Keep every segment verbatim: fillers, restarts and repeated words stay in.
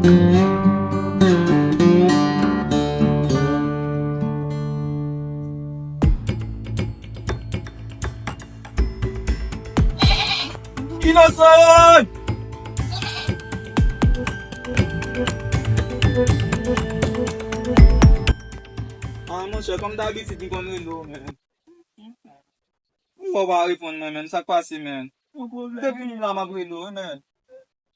Inosan! Ah, monchè, kòm dabitid, m konn rele w, men. Ou pa reponn mwen, men. Sa k pase, men? Depi m la, m ap rele w, men.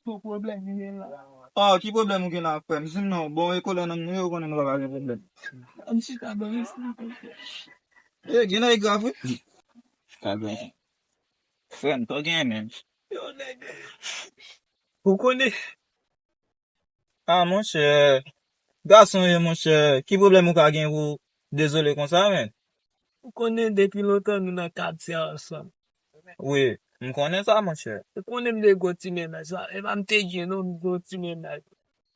Ki pwoblèm ou gen la? Ah, ki pwoblèm ou gen la, frè m? Di m non. Bon, e kolè nan m, ou konnen nou pa ka gen pwoblèm. An chita, ban m esplike. E, gen nèg grav, wi. Ka gen. Frè m, sa w genyen menm? Yo, nèg. Ou konnen? Ah, monchè. Gason ye, monchè. Ki pwoblèm ou ka gen pou dezole konsa, menm? Ou konnen depi lontan nou nan katye a ansanm. Wi, m konnen sa, monchè. Ou konnen m te gwo ti mennaj la. E pa m te gen non, m gwo ti mennaj.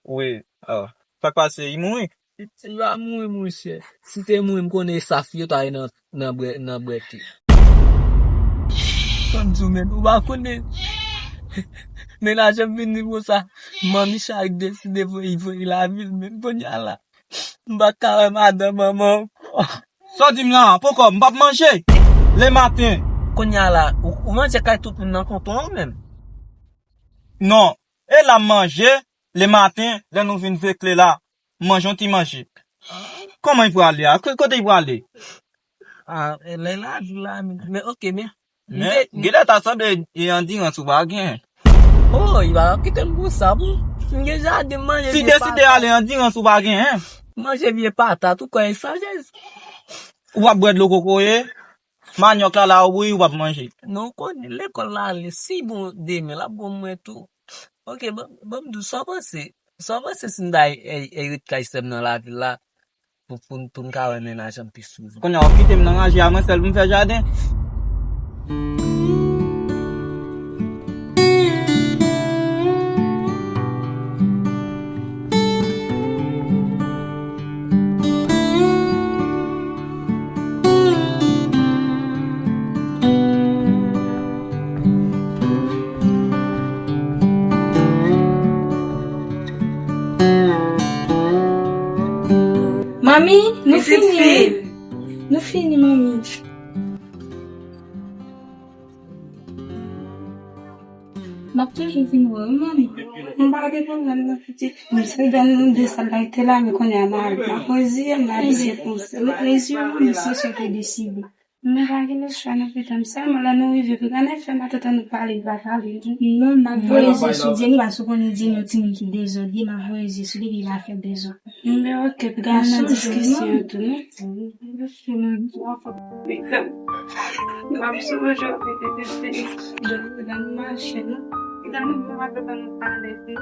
Wi, ah. Sa k pase, li mouri? Li pa mouri, monchè. Si te mouri, m konnen esaf yo ta ye nan, nan bwè, nan bwète. Ban m di w, men, ou pa konnen. Mennaj an vini konsa. Manmi Chak deside voye, voye lavil, men kounye a la. M pa ka wè madanm manman ankò. Sa w di m la, poko, m p ap manje. Le maten. Kounye a la, ou, ou manje kay tout moun nan konton an menm? Non. E la m manje, le maten, lè nou vin vekle la, m manje yon ti manje. Kòman l prale a? Ko-, kote l prale? Ah, e lè la, di la, men, men oke, men Men, genlè ta sanble e andirans ou pa gen. Oh, li pa kite m pou sa, bon. M gen jaden, m manje vye patat. Si deside ale, andirans ou pa gen, en? Manje vye patat, ou kwè e sajès? Ou p ap bwè dlo kokoye? Manyòk la, la ou bouyi, ou p ap manje. Non, ou konnen lekòl la ale, si bon demen, l ap bon mwen tou. Oke, ban, ban m di w, sa w panse? Sa w panse si m ta e, e, e ret kay sè m nan lavil la? Pou, pou, pou n ka wè mennaj an pi souvan. Kounye a, w ap kite m nan ranje a mwen sèl pou m fè jaden? Manmi, nou fini, wi. Nou fini, manmi. M ap toujou vin wè w, wi, manmi. M pa gen pwoblèm, non, pitit. M se dan nou de sal la te la, men kounye a m al. M ap reziye m, m ap reziye pou se. M ap reziye m, men se sa w te deside. Men pa gen lòt chwa non, pitit. Sèlman lè nou rive, pou gade fè matant an nou pale, li pa pale. Non, m ap voye je sou Jenny, paske ou konnen Jenny yon timoun ki dezòde, m ap voye je sou li, li pa fè dezòd. Men oke, piga nan diskisyon tou, non? M ap sonje w, pitit, pitit. Piga nou pale tou.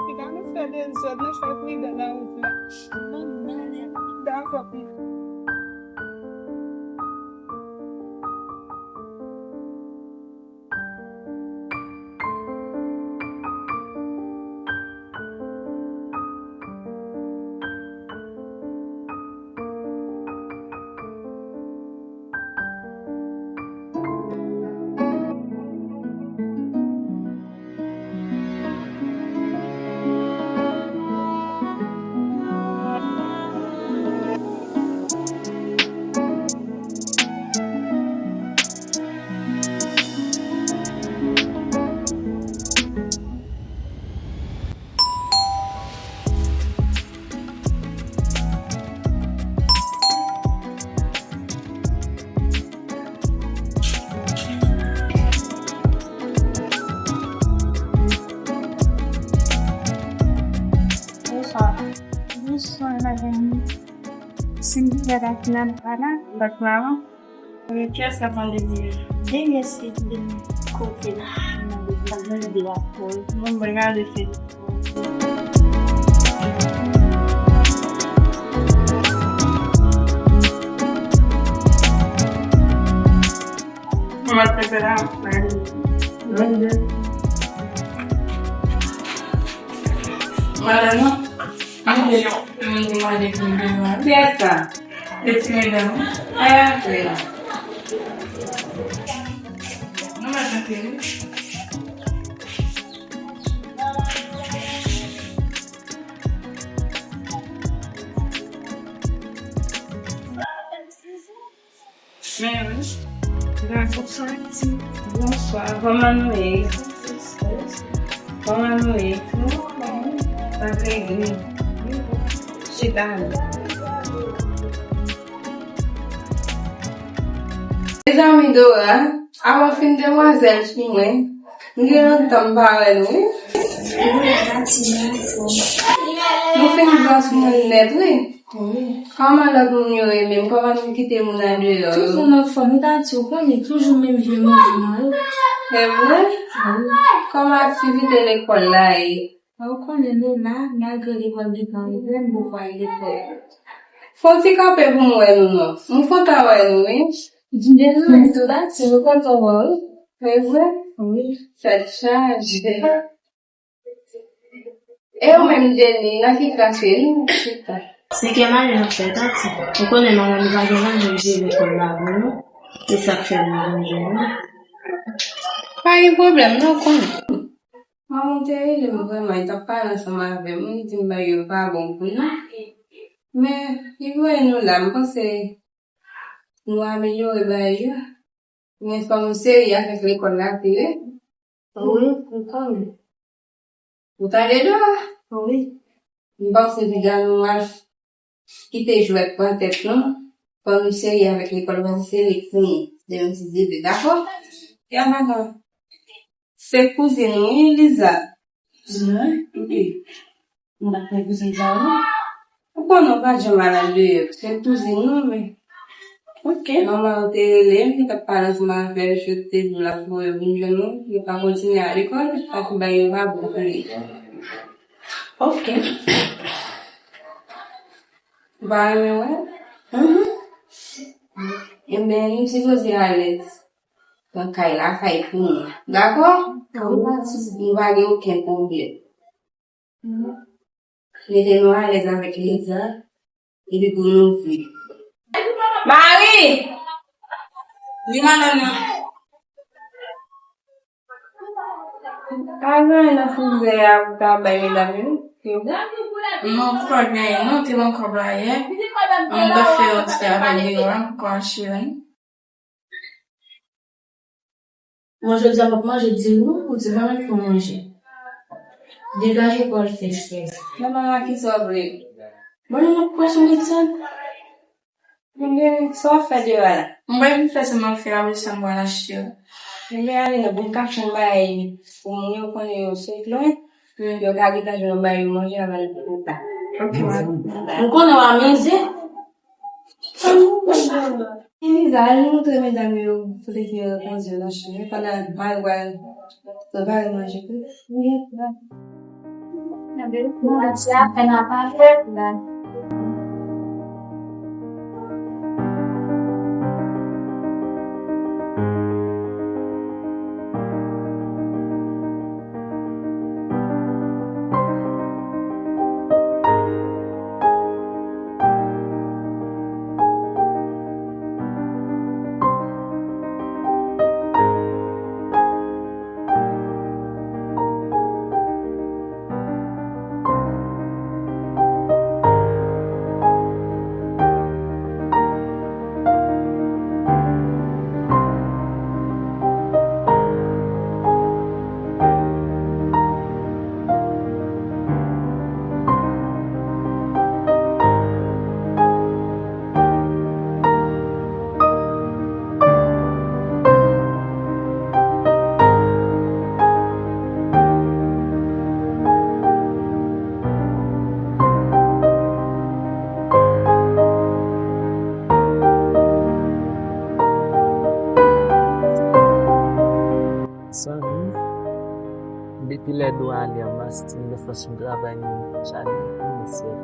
Piga nou fè dezòd, nou fè pridan nan wout la. Dakò, pitit. Bonswa. Bonswa, madanm. Si m te fè dakina pa la, dakina an. Kiyès k ap mande m? Dèyè se kote la. Mwen mande m pa gade la. Mwen mwen gade se. Kòman se fè la? Mwen mande. Madanm nan? Mwen mande, mwen mande pou mwen. Kiyès sa? Se ti medam. Kiyès sa? Men wi. Bonswa, kòman nou ye? Kòman nou ye? Sa trè byen. Chita nou. Mezanmi Dora, avan w fin demwazèl sou mwen, m gen lontan m pa wè nou, wi. Nou fin gran sou moun nèt, wi. Wi. Kòman lòt moun yo ye menm? Kòman nou kite moun andeyò yo? Tout moun anfòm, m ta di w konnen, toujou menm vye manje nou yo. Se vre? Wi. Kòman aktivite lekòl la ye? Ou konnen nou la, malgre lekòl gentan ouvè, m poko al lekòl. Fè yon ti kanpe pou m wè nou non. M kontan wè nou, wi. Di de nou menm tou la, ti nou kontan wè w, wi. Se vre? Wi. Tèt chaje. E ou menm, Jenny, nan ki klas w ye? Nou chita. Senkyèm ane n ap fè, tati. Ou konnen manman nou pa gen manje, m jere lekòl la pou nou. Se sa k fè nou vin jwenn nou. Pa gen pwoblèm, non, konnen. Manman te rele m vrèman, li t ap pale ansanm avè m, li di m bagay yo pa bon pou nou. Men, li voye nou la, m panse nou amelyore bagay yo. Men fò nou serye avèk lekòl la, wi. Wi, m konnen. Ou tande, Dora? Wi. M panse piga nou al kite jwèt pran tèt nou. Fò nou serye avèk lekòl, paske se li k fini de yon ti debe, dakò? Ya, madan. Se kouzin ou, wi, Liza. Wi. Wi. M pa t konn kouzin sa, non. Ou konnen w pa t janm al andeyò. Se kouzin ou, men. Ok. Manman ou te rele m, li t ap pale ansanm avè l, jodi te di m l ap voye w vin jwenn ou, li pa kontinye al lekòl, paske bagay yo pa bon pou li. Ok. Ou pa renmen wè? Mhm. Ebyen, nou sipoze alèz nan kay la, kay pou nou. Dakò? Wi, pa de sousi. Nou pa gen okenn pwoblèm. Mhm. Mete nou alèz avèk Liza, epi pou nou viv. Mari! Wi, madanm nan. Pa gen anyen nan frizè a pou ta bay medam yo, se bon? Non, pa gen anyen, non, te ban kòb la yè. Mwen ta fè yon ti travay deyò a, m poko achte anyen. Mwen jodi a m ap manje, di nou, ou di mwen menm pou manje. Degaje kò l fè frèz. Manman, a kisa w vle? Mwen menm ap pran sou medsen. Ebyen, sa w ap fè deyò a la? Mwen pa vin fè sa m ap fè, apre sa m pral achte. Ebyen, ale nan bon kafou bay pou moun yo konnen yo sot lwen. Wi. Yo ka gentan jwenn yon bagay yo manje avan l pita. Ok, mwen. M konnen w amize. Eliza, al montre medam yo kote ke yo kondui nan chimen pandan mari w al prepare manje pou yo. Manje a fè n ap pale. Zanmi, depi lè Dora ale an mas, ti nèg nan fè yon travay, men chak jou pou mesye.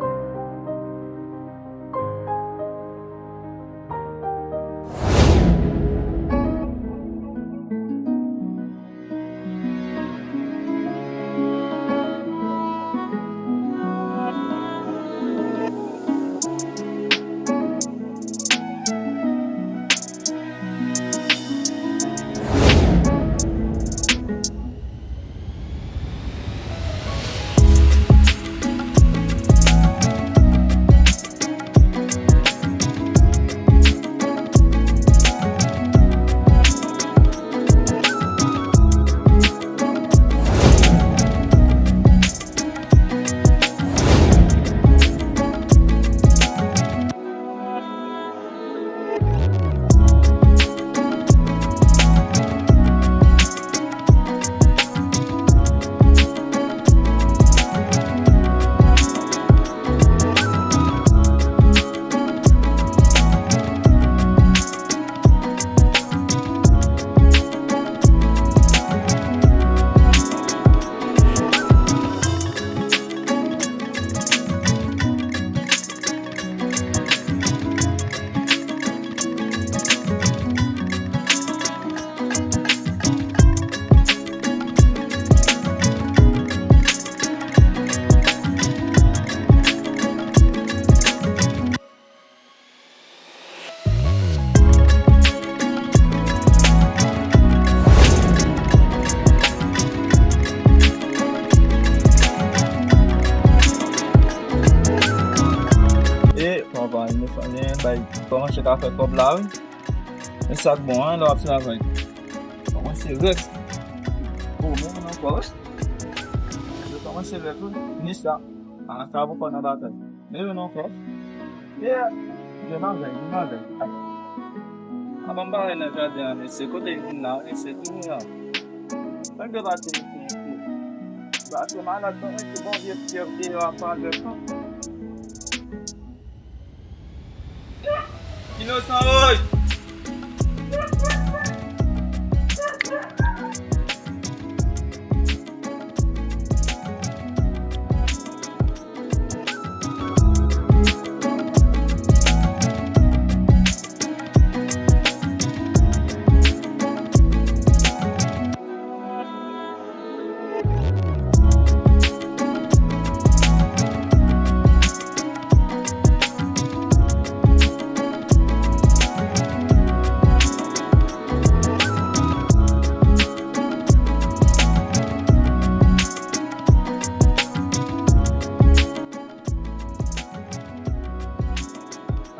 Kòmanse ka fè kòb la, wi. Men sa k bon, an, lè w ap travay. Kòmanse rèk. Bon, men non, kòb. Yo kòmanse rèk, wi. Ni sa. A, sa poko nan batay. Men yo non, kòb. Yeah. Yo nan gay, yo nan gay. A, ban m pale nan jaden an, mesye. Kote yo vin la, mesye, tou la. Nèg yo pa te, mesye. Ba, se malad, non, mesye, bon vye fyèv deyò a pa lè, non. Inosan, woy!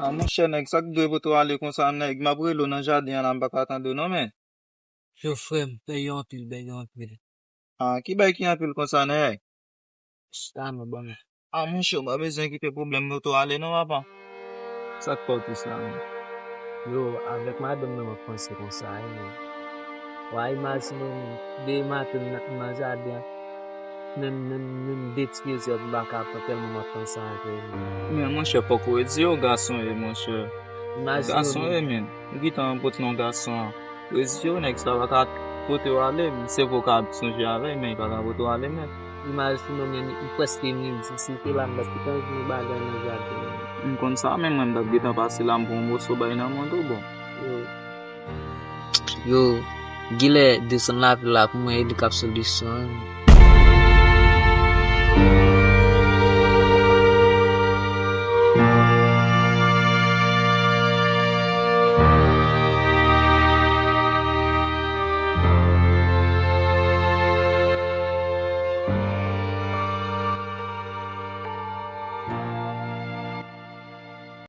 A, monchè, nèg, sa k dwe pote w ale konsa, nèg? M ap rele w nan jaden an la, m pa ka tande w non, men. Yo, frè m, bèy yo anpil, bèy yo anpil. A, ki bèy ki anpil konsa, nèg? Sa nou ban m. A, monchè, w pa bezwen kite pwoblèm pote w ale non, papa. Sa k fè w trist la, menm? Yo, avèk madanm nan m ap panse konsa, wi, men. Wa, imajine w, demen maten m nan, nan jaden an. Menm, menm, menm de ti rezèv m pa ka pran tèlman m ap panse avè l. Men monchè, fòk ou redi yo, gason ye, monchè. Imajine w, gason ye, men. Ou gentan pote non gason an. Redi yo, nèg sa pa ka pote w ale, se vre w ka sonje avè l, men li pa ka pote w ale, men. Imajine w, men, li prèske midi, si l te la, m t ap gentan di yon bagay nan jaden an. M konn sa, men mwen, m t ap gentan pase la, m pran yon moso bay nan men w tou, bon. Yo. Yo, genlè desann lapli la pou mwen e li k ap solisyon an.